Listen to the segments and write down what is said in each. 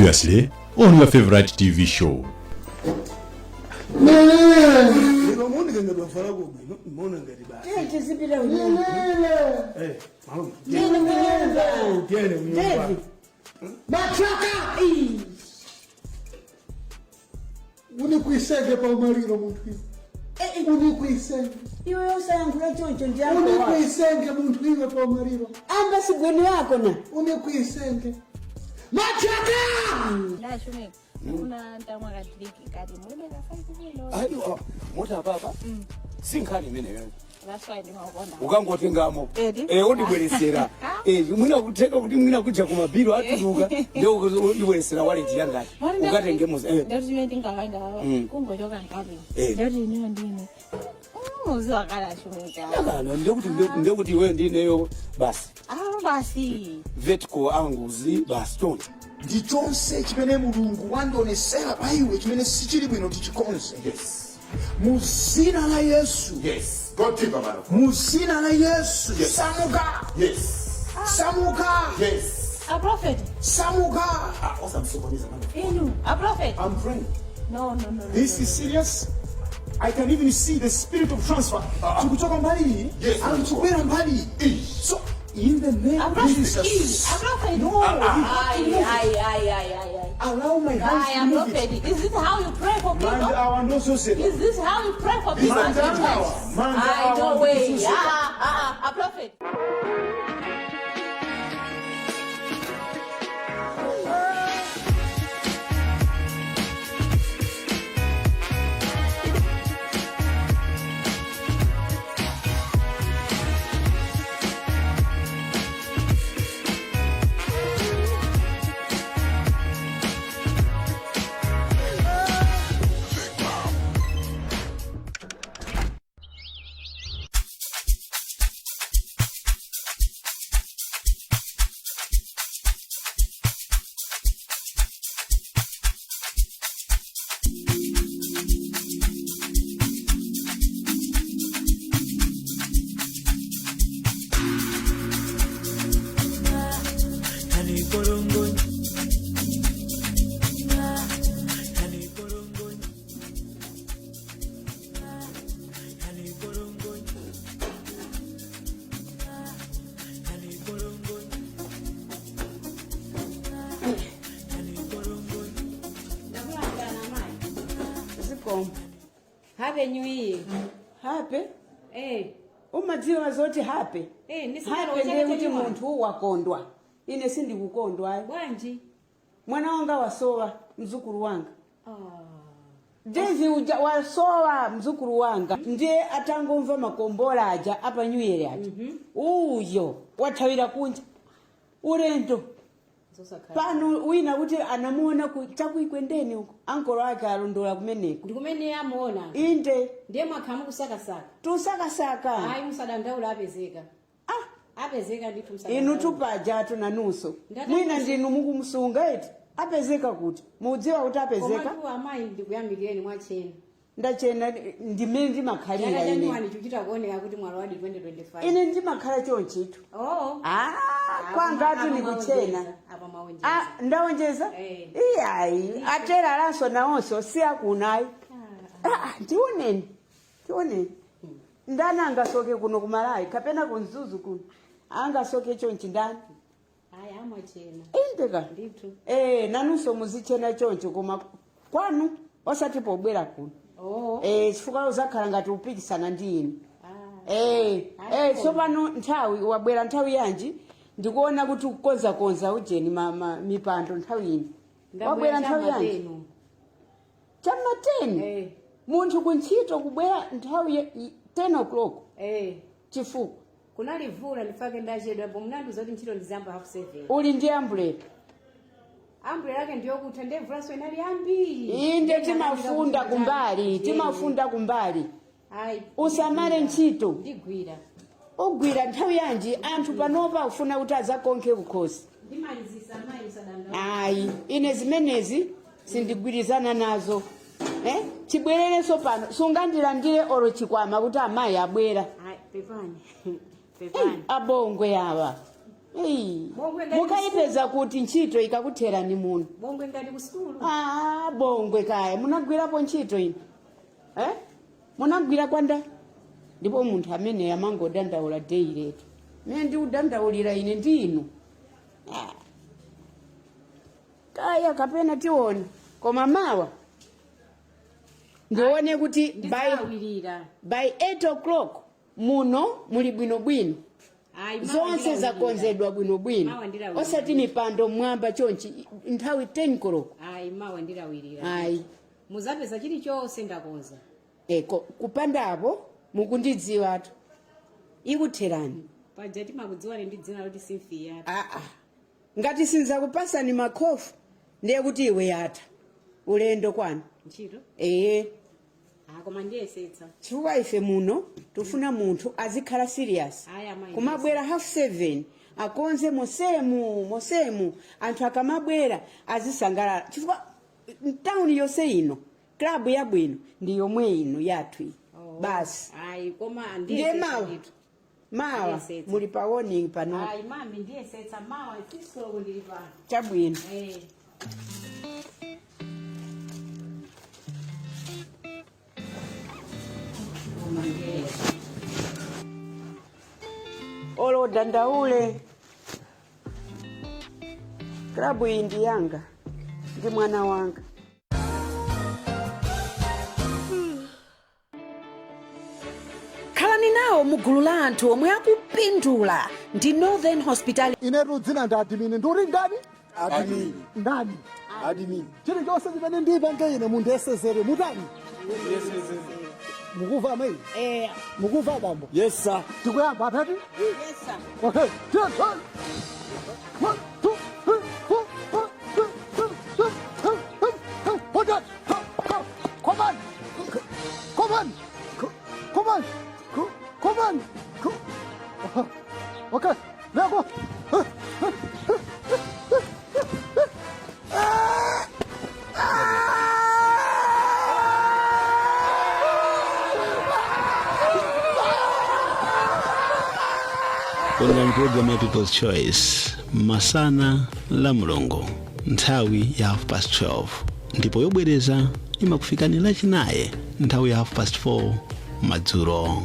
Previously on your favorite TV show. Lero muoneka ngati wavalako bwino, muona ngati basi. Tiye tizipita kunyumba. Eh, malume. Tiyeni kunyumba. Tiyeni kunyumba. David. Machoka. Ii. Unikwisenge pa umaliro munthu iwe. Eh, Unikwisenge. Iwe usayankhula choncho ndi ako wako. Unikwisenge munthu iwe pa umaliro. Amba sigweni wako na. Unikwisenge. Machoka! Ndachumika kuna ntamwa kadriki kati mulibe ka 5 kilo. Ayi, oh, mota papa si nkhani imeneyo. That's why ndimakonda. Ukangotengamo Edi. undibweresera. Mwina kutheka kuti mwina kuja kumabiro atuluka ndio undibweresera wallet yangayi ukatengemo. Ndati chimene ndingawanda kungochoka nkati. Ndati ineyo ndine muzi wakala achumika. Akana, ndekuti iweyo ndineyo basi. Ah, basi. Vertical angles basi choncho. Ndi chonse chimene Mulungu wandionesera pa iwe chimene sichili bwino tichikonze. Yes. Mu zina la Yesu. Yes. Go deeper, man of God. Mu zina la Yesu. Yes. Samuka. Yes. Samuka. Yes. A prophet. Samuka. Ah, osamsokoneza, man of God. Inu a prophet. I'm praying. No, no, no, no. This is serious. I can even see the spirit of transfer. Tikuchoka mbali iyi, Yes, man of God. anthu kubwera mbali iyi. So in the name A of prophet. Jesus. A prophet. No, you have to Aye, move it. aye, aye, aye, aye, aye. Allow my hands Aye, to a move it. prophet. Is this how you pray for people? Manja awa ndozozedwa. Is this how you pray for people? Manja awa. Manja Aye, awa no way. ndozozedwa. Ah, ah, ah, a prophet. Zikomo. Happy New Year. Happy. Eh, Umadziwa zoti happy. Eh, Happy ndiye kuti munthu wakondwa. Ine sindikukondwa ayi. Bwanji. Mwana wanga wasowa, mzukulu wanga. Ah. Daisy uja wasowa, mzukulu wanga. Ndiye atangomva makombola aja apa New Year aja. Uyo wathawira kunja. Ulendo. Zosakhala. Pano wina kuti anamuona ku chakuikwendeni uko. Ankolo ake alondola kumeneko. Ndikumene amuona. Inde. Ndiye mwakhala mukusakasaka. Tusakasaka. Ayi, musadandaula, apezeka. Ah. Apezeka ndithu, musadandaula. Inu tupaja tunanunso. Ndati- Mwina ndinu mukumusunga eti. Apezeka kuti? Mudziwa kuti apezeka? Komatu amayi, ndikuyamikireni, mwachena. Ndachena, ndimene ndimakhalira Chaka ine. chanuwani chikuchita kuoneka kuti mwalowadi 2025. Ine ndimakhala chonchitu. Oh. Ah, kwangatu ndikuchena. Apa mwaonjeza. Ah, ndawonjeza. Eh. Iyayi, atera alanso nawonso si akunayi. Ah, tioneni, tioneni ndani angasoke kuno kumalawi kapena kumzuzu kuno angasoke chonchi ndani? Ayi, amwachena. Indeka. Ndithu. Eh, nanunso muzichena choncho, koma kwanu, osati pobwera kuno. Oh. Eh, chifukwa uzakhala ngati upikisana ndi ine. Ah. Eh, tsopano nthawi wabwera nthawi yanji? Ndikuona kuti kukonzakonza ujeni ma mipando nthawi ino. Wabwera nthawi yanji? Chamapenu. Chamma 10? Eh. Munthu kuntchito kubwera nthawi 10 o'clock? Eh. Chifukwa? Kunali vula, ndifake ndachedwa po munandiuza kuti ntchito ndizamba 7:30. Uli ndi umbrella? Umbrella yake ndiyokutha, ndiye mvulaso inali yambiri. Inde, timafunda kumbali, timafunda kumbali. Ayi. Usamale ntchito. Ndigwira. Ugwira nthawi yanji? Anthu panopa akufuna kuti azakonkhe kukhosi. Ndimalizisa amayi, musadandaula. Ayi, ine zimenezi sindigwirizana nazo, eh? Chibwererenso pano sungandilandire olo chikwama kuti amayi abwera. Ayi, pepani. Ei, Pepani. abongwe awa. Ei, Bongwe ngati mukayipeza kuti ntchito ikakutherani muno. Bongwe ngati ku sukulu. Ah, bongwe kaya munagwirapo ntchito ino, eh? Munagwira kwanda ndipo munthu amene amangodandaula daily tu, mene ndikudandaulira ine ndi inu. Ah. Kaya kapena tione, koma mawa ndione kuti Ndizawirira. by 8 o'clock muno muli bwinobwino. Ayi, mawa Zonse ndilawirira. zakonzedwa bwinobwino. Mawa ndilawirira. Osati mipando mwamba chonchi nthawi 10 koloko. Ayi, mawa ndilawirira. Ayi. Muzapeza chilichonse ndakonza. Eko kupandapo mukundidziwatu, ikutherani. Paja timakudziwani ndi dzina loti Simfiya. Aa, ngati sinzakupasani makhofu, ndiye kuti iwe yatha ulendo kwanu. Ntchito? Ee. Ah, koma ndiyesetsa. Chifukwa ife muno tufuna munthu azikhala serious. Aya, amayi. Kumabwera 7:30, akonze mosemu mosemu, anthu akamabwera azisangalala, chifukwa mtawuni yonse ino club yabwino ndi yomwe ino yathu iyi. Oh. Basi. Ayi, koma Ndiye ndiyesetsa mawa ndithu. mawa Ndiyesetsa. muli pa warning pano. Ayi mami, ndiyesetsa, mawa 6 koloko ndili pano. Chabwino. Eh. Koma ndiyesetsa. Olo dandaule, club iyi ndi yanga, ndi mwana wanga. Khalani nawo mu gulu la anthu omwe akupindula ndi Northern Hospitality. Inetu dzina ndi admin. Nduri ndani? Admin. Ndani? Admin. Chilichonse chimene ndipange ine mundiyesezere, mutani? Mukuva amayi? Eh. Mukuva bambo? Yes sir. Tikuyamba atati? Yes sir. Okay, ten, ten. One, two, three, four, five, six, seven, seven, eight, eight, eight. Hold on. Come, come on. Come on. Come on. Come on. Okay, now go. Kondani program ya People's Choice masana la Mulungu nthawi ya 12:30, ndipo yobwereza imakufikani Lachinayi nthawi ya 4:30 madzulo.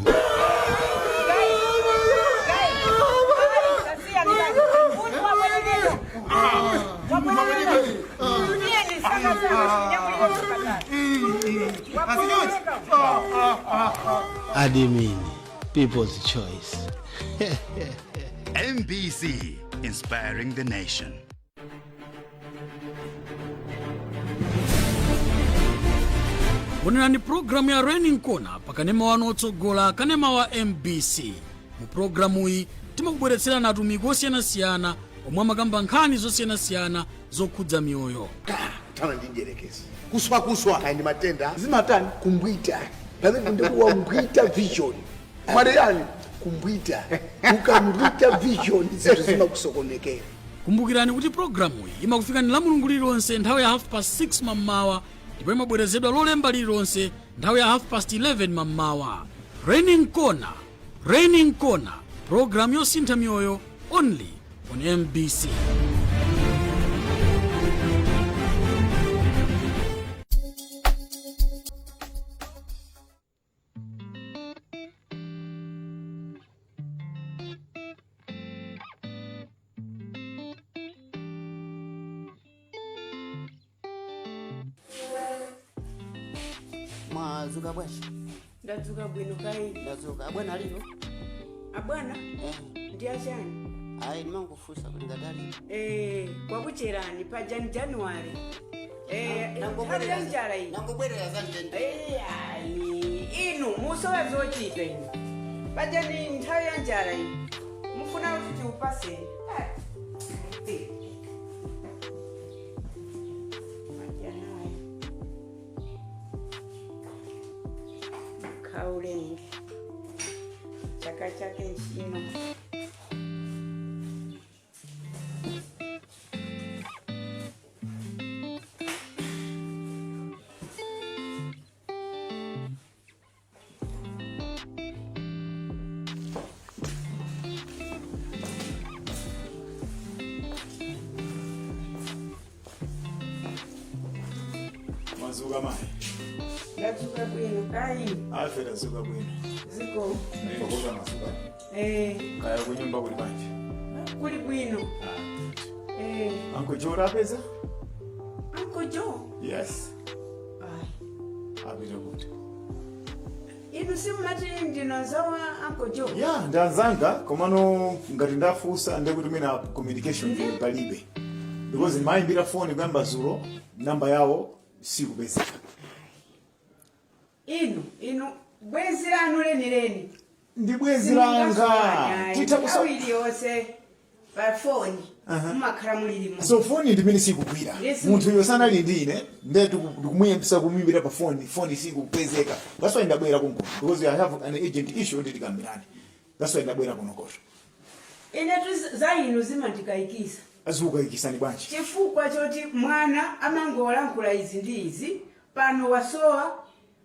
Admin, People's Choice. MBC, inspiring the nation. Onerani pulogalamu ya Raining Corner pakanema wanu otsogola, kanema wa MBC. Mu pulogalamuyi timakubweretserani atumiki osiyanasiyana omwe amakamba nkhani zosiyanasiyana zokhudza miyoyo. Kuthana ndi njerekezi, kuswakuswa kaya ndi matenda. Zimatani? Kumbwita pamene ndikuwambwita vision. Mwaliyani? Kumbwita, ukambwita vision zinthu zimakusokonekera. Kumbukirani kuti pulogalamuyi imakufikani la Mulungu lililonse nthawi ya 6:30 mammawa, ndipo imabwerezedwa Lolemba lililonse nthawi ya 11:30 mammawa. Raining Corner, Raining Corner, pulogalamu yosintha miyoyo, only on MBC. Mwadzuka bwanji? Ndadzuka bwino kai. Ndadzuka. Abwana alipo? Abwana? Eh. Ndi achani? Ayi, ndimangofunsa kuti ngati alipo. Eh, kwakucherani paja ni January. Eh, nthawi ya njala iyi. Nangobwerera za mtende. Eh, ayi, inu musowa zochita inu. Paja ni nthawi ya njala iyi. Mufuna kuti tiupaseni. Ah. Eh. Madya naye. Kaulenge. Chaka chake nchino. Mwadzuka mayi. Ndadzuka bwino kayi. Afe tadzuka bwino. Ziko. Ndikoza mwadzuka. Eh. Kaya kunyumba kuli bwanji? Kuli bwino. Eh. Uncle Joe rapeza? Uncle Joe. Yes. Apita kuti? Inu simumati ndinu anzawo a Uncle Joe. Yeah, ndanzanga komano ngati ndafunsa ndekuti mina communication palibe. Because ndimayimbira phone kuyamba zulo, namba yawo sikupezeka. Inu bwenzi lanu lenileni. Ndi bwenzi langa. Titha kusa Nthawi iliyonse pa foni mumakhala mulilimo. So foni ndimene sikugwira. Yes. Munthu uyo sanali ndi ine, ndiye ndikumuyembisa kumuyimbira pa foni, foni sikupezeka. That's why ndabwera kuno because I have an urgent issue nditi tikambirane. That's why ndabwera kuno koto. Ine tu za inu zimandikayikisa. Azikukayikisani bwanji? Chifukwa choti mwana amangolankhula izi ndi izi, pano wasowa,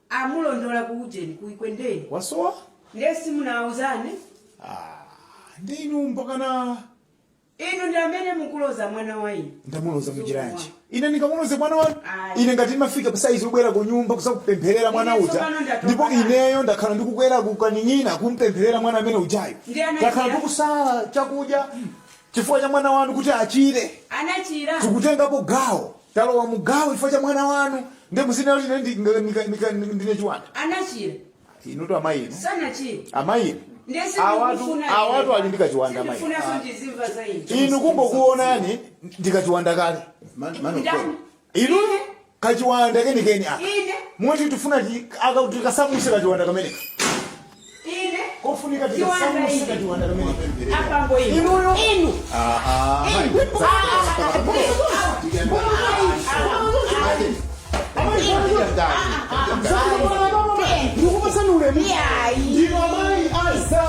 amulondola ku ujeni kuikwendeni. Wasowa? Ndiye simunauzane. Ndi inu mpakana Inu ndi amene mukuloza mwana wa inu. Ndamuloza mujiranji. Ine ndikamuloze mwana wanu. Ayi. Ine ngati ndimafika pa saizi kubwera ku nyumba kusakupempherera mwana Ine uja. tsopano ndatopa Ndipo naye. ineyo ndakhala ndikukwera kukanin'ina kumpempherera mwana amene ujayo. Ndi anachira. Ndakhala ndikusala chakudya chifukwa cha mwana wanu kuti achire. Anachira. Tikutengapo gawo. Talowa mu gawo chifukwa cha mwana wanu. Ndiye muzinena kuti ine ndine chiwanda. Anachira. Inu to amayi inu. Sanachire. Amayi inu. Ndiye Awatu sindikufuna awatu ine. ali ndi kachiwanda amayi. Sindikufunanso ndizimva za inu. Inu kungokuonani ndi kachiwanda kale. Ndani? Inu kachiwanda kenikeni aka. Ine. Moti tifuna tikasamuse kachiwanda kameneka. Ine. Kofunika Chiwanda tikasamuse ine. kachiwanda kameneka. Apambo inu. Inuyo. Inu. Inu. Ndikupasani ulemu. Ndinu amayi aza.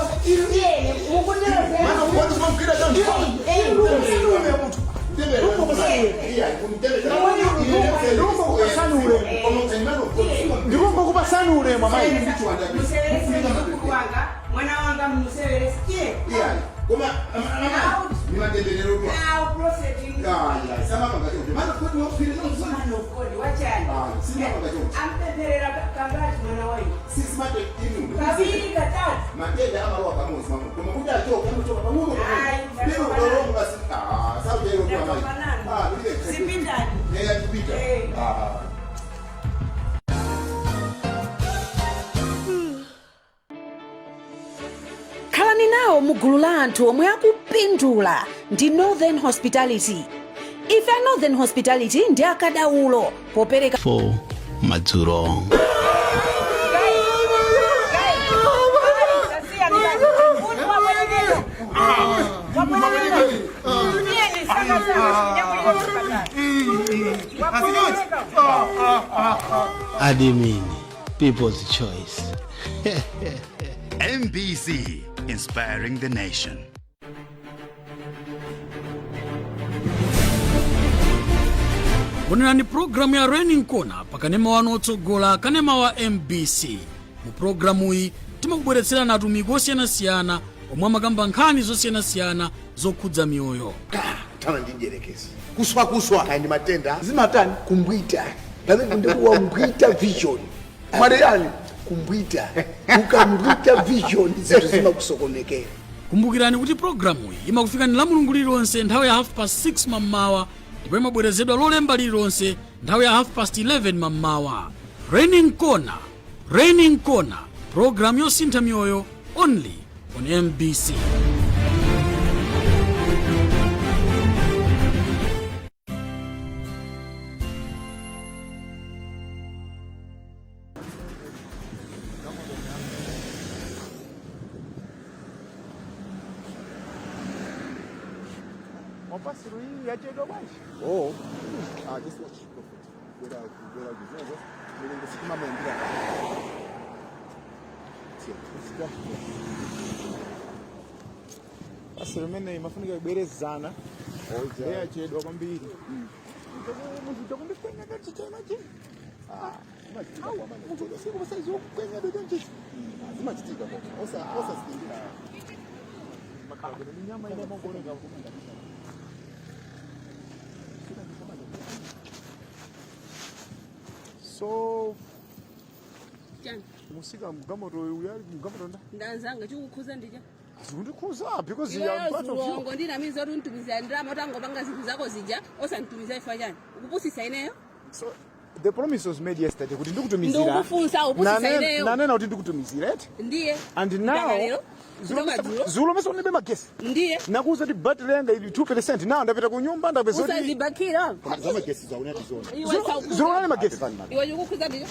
Ndikungokupasani ulemu amayi. Musewerese mzukulu wanga, mwana wanga musewerese. Tiye. Now, prophet, you- Man of God, wachani. Ampempherera kangati mwana wa inu? Kaviri, katatu. Matenda amalowa pamodzi mamwe koma kuti achoke amachoka pang'ono. Ayi, ndatopa nanu. Zipindani. Eh. Khalani nawo mu gulu la anthu omwe akupindula ndi Northern Hospitality. Ife a Northern Hospitality ndi akadaulo popereka 4 madzulo. Admin, People's Choice. MBC, inspiring the nation. Onerani programu ya Raining Corner pakanema wanu otsogola, kanema wa MBC. Mu programuyi timakubweretserani atumiki osiyanasiyana omwe amakamba nkhani zosiyanasiyana zokhudza miyoyo. Kuthana ndi mdierekezi, kuswakuswa kaya ndi matenda. Zimatani kumbwita pamene ndikuwambwita vision mwaleyani kumbwita ukambwita vision zinthu zimakusokonekera. Kumbukirani kuti programuyi imakufikani la Mulungu lililonse nthawi ya 6:30 mammawa ndipo imabwerezedwa Lolemba lililonse nthawi ya 11:30 mammawa. Raining Corner, Raining Corner, programu yosintha miyoyo, only on MBC. Mapasiro iyi yachedwa bwanji? Oh, ah, just watch, prophet. Bwera bwera kuzozo. Mulungu sitimamuyambira. Tiye. Pasiro imene imafunika ibwerezana. Oja. Yachedwa kwambiri. Munthu chakundikwenya kachichema chi. Zimachitika kwa mane. Munthu siku pasaizi wokukwenya dochonchi. Zimachitika kwa. Osa osa sindira. Makhala bwino nyama ine mongooneka. So Chani? musika mgamoto uyali mgamoto nda Ndanzanga chikukhuza ndicha. zikundikhuza because you are Iweyo part of you. zulongo ndinamiza kuti untumizira ndalama utangopanga zinthu zako zija osantumiza ifwa chani. Ukupusisa ineyo? So the promise was made yesterday kuti ndikutumizira. Ndikukufunsa upusisa ineyo. Nanena kuti ndikutumizira eti. Ndiye. And now Mpaka lero? Kutoka dzulo? Zulo mese unibe magesi. Ndiye. Nakuuza kuti battery yanga ili 2%, now ndapita ku nyumba ndapeza kuti Usazibakira. Zamagesi zaona tizona. Iwe saukuza. Zulo nali magesi. Iwe chikukhuza ndicho?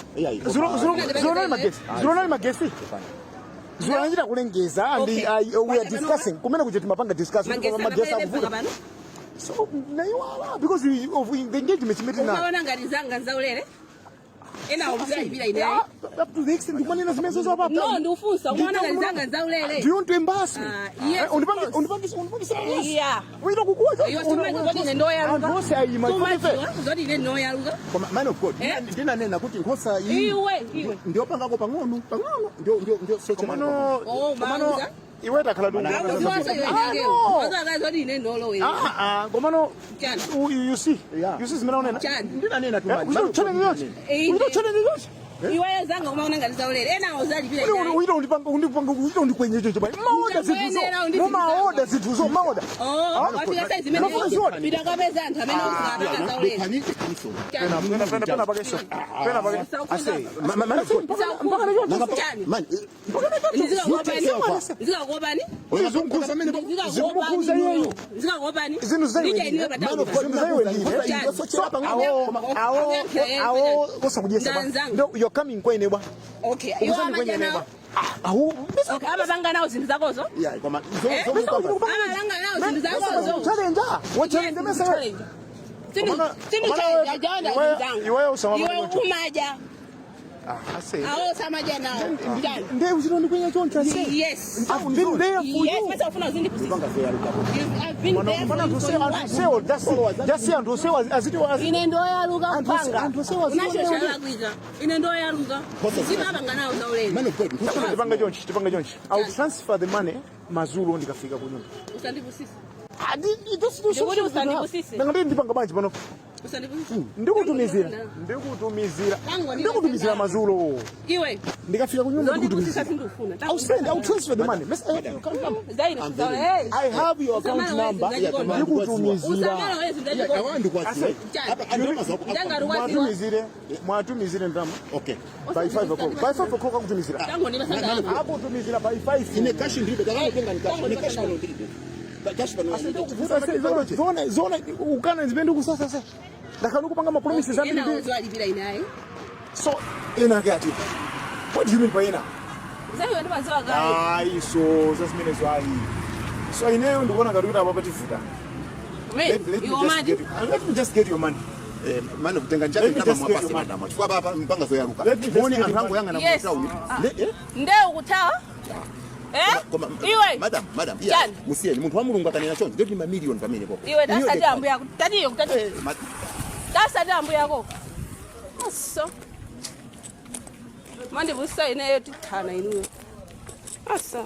Zulo zulo zulo nali magesi. Zulo nali magesi. Zulo anachita kulengeza and Okay. we are discussing. Kumene kuja timapanga discuss kuti Magesi magesi anabwere mpaka akuvuta. pano? So naiwala because of the engagement imene tinayo. Umaona ngati zanga nzaulere? Ena ukuzalipira ineyo. Up to the extent kumanena zimene zozo apa. No, ndikufunsa umaona ngati zanga nzaulere. Do you want to embarrass me? Yes, Eh, of course. Undipangise embarrass? Yeah. Wina kukuwa. Iwe sumadziwa kuti ine ndoyaluka. Anthu onse ayima. Sumadziwa zoti ine ndoyaluka. Koma man of God, Eh? ndinanena kuti nkhosa iyi Iwe, iwe. ndiyopangako pang'ono pang'ono ndio sochera. Komano Oh, komano mauza. iwe takhala du. Akudziwanso iwe nyangeyo. Mazuwa zoti ine ndolowera. Ah ah, komano Chani. you see. Yeah. You see zimene unena. Chani. Ndinanena tu man. Uchito challenge yote. Eh, Uchito challenge yote. Iweyo zanga umaona ngati zaulere. Ena uzalipira ineyo. Uito undipanga undipanga uito ndikwenye chocho bali. Maoda zinthu zo. Ndikuyenera undipanga. Mumaoda zinthu zo maoda. Oh, wafika saizi imene Mafuna zione. pita kapeza anthu amene uzikapanga zaulere. Pani kaniso. Pena pena pena pena pakeso. Pena pakeso. Ase, man of God. Chani. Man, Ndizikakopani. Ndizikakopani. Izunguza zikumukuza iyeyo. Ndizikakopani. Zinthu za iwe Ndija ndine. inuyo Man of God, Zinthu za iwe ndine. Chani. So awo awo awo osakudyesa ba. Ndanzanga. No, you're coming kwene bwa. Okay. Iwo Ukuzani amadya kwenye nawo. neba. Awu. Okay, amapanga nawo zinthu zakozo. Yeah, koma Eh? Amalanga nawo zinthu zakozo. Challenge. What challenge mesa? Iweyo usama Iwe umadya. Ah, ase. Awo samadya nawo. Chani. Ndiye uchito ndikwenye choncho ase. Yes. I've been there for Yes, you. mase ufuna uzindipusisa. I've been there for Mana you. anthu osewa anthu osewa that's just anthu osewa aziti Ine ndoyaluka Anthu ose- kupanga. anthu osewa Unacho zionera. chalakwika. Ine ndoyaluka. Simapanga nawo zaulere. Man of God, nkhosa Tipanga chonchi, tipanga chonchi. I will transfer the money mazulo ndikafika ku nyumba. Usandipusise. Ah, Ndikuti usandipusise. Nanga ndipanga bwanji pano. Usandipusise. Ndikutumizira. Ndikutumizira. Tangu Ndikutumizira mazulo. Iwe. Ndikafika ku nyumba Zondipusisa ndikutumizira. sindufuna. I'll send, I'll transfer the money. Your account number. Zaino zaulere. I have your account number. Ndikutumizira. Usamala wezi ndachikona. awa ndikwaziwe. Apa andoma zako. Mwatumizire, mwatumizire ndama. Okay. By 5 o'clock. By 5 o'clock akutumizira. Tangu ndipasanga. Akutumizira by 5. Ine cash ndilibe, takatenga ni cash, ni cash pano ndilibe. Cash pano ndilibe. Zona zona ukana zimene ndikusasa sasa. Ndakhala kupanga ma promises ambiri. Ena uzalipira inayi. So ena kati. What do you mean by ena? Zayo ndimaziwa kale. Ayi so zasimenezo ayi. So ineyo ndikuona ngati kuti apa pativuta. Wait, Let me iwe just madi. get you, let me just get your money. Eh, man kutenga njake Let me ndama just get mwapasi your money. madama. Chifukwa papa mpanga zoyaruka. Let me just Muone get anthu your angu yanga na Yes. town. Ah. Ne, eh? Nde ukuthawa? Eh? Koma Iwe. Madam, madam. Yeah. Chani. Musiyeni munthu wa Mulungu akanena choncho ndoti mamiliyoni pamene popo. Iwe tasati ambuya yako. Tatiyo kutati. Tasati ambuya yako. Aso. Mandipusisa ineyo tithana inuyo. Asa.